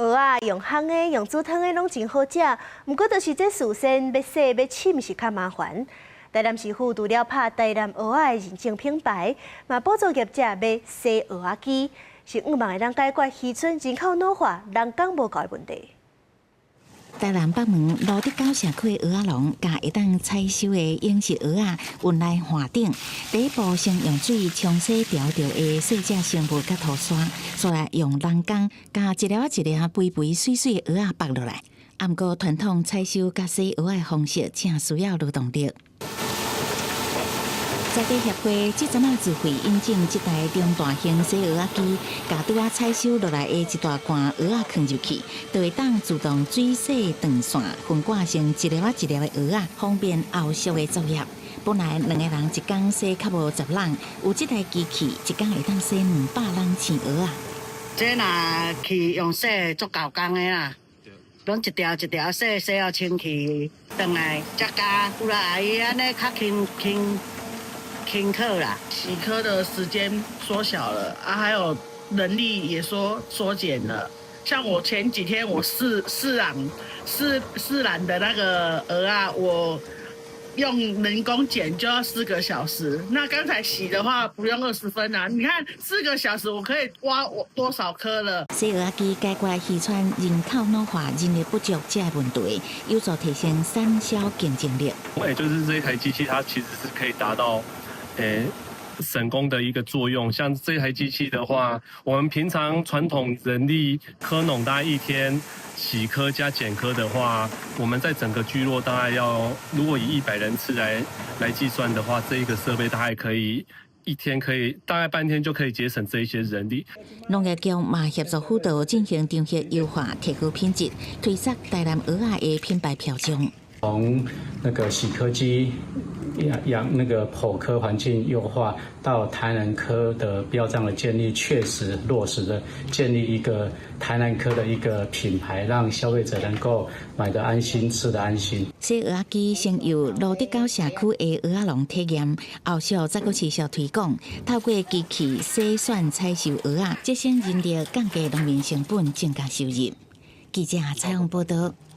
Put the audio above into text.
蚵仔用烘的、用煮湯的攏真好食，毋過就是這事先欲洗欲沁是較麻煩。台南市府除了拍台南蚵仔的認證品牌，嘛補助業者買洗蚵仔機，是向望會當解決漁村人口老化、人工無夠的問題。台南北門蘆竹溝社區的蚵仔農，共會當採收的養殖蚵仔運來岸頂。第一步先用水沖洗牢著的細隻生物佮塗沙，煞來用人工共一粒仔一粒肥肥媠媠的蚵仔縛落來。毋過傳統採收佮洗蚵仔的方式，誠需要勞動力。在地協會這陣仔自費引進這台中大型洗蚵仔機，共拄仔採收落來的一大罐蚵仔囥入去，就會當自動水洗斷線，分割成一粒仔一粒的蚵仔，方便後續的作業。本來兩个人一工洗較無十籠，有這台機器，一工會當洗200籠青蚵仔。這若去用洗足夠工的啦，攏一條一條洗，洗予清氣，轉來才加。有啦，阿姨按呢較輕輕輕巧啦。洗蚵的時間縮小了啊，還有人力也縮減了。像我前幾天我四籃四四籃的那個蚵仔，我用人工剪就要四個小時。那剛才洗的話不用20分啊！你看四個小時我可以挖我多少顆了？洗蚵仔機解決漁村人口老化、人力不足這个問題，有助提升產銷競爭力。欸，就是這一台機器，它其實是可以達到，欸，省工的一個作用。像這台機器的話，我們平常傳統人力蚵農大概一天洗蚵加剪蚵的話，我們在整個聚落大概要，如果以100人次來計算的話，這一個設備大概可以一天可以大概半天就可以節省這一些人力。農業局嘛協助輔導進行場域優化，提高品質，推廣台南蚵仔的品牌標準。從那個洗蚵機養養那個剖蚵環境優化，到台南蚵的標章的建立，確實落實了建立一個台南蚵的一個品牌，讓消費者能夠買得安心，吃得安心。洗蚵仔機先由蘆竹溝社區的蚵仔農體驗，後續再閣持續推廣，透過機器篩選採收蚵仔，節省人力，降低農民成本，增加收入。記者採訪報道。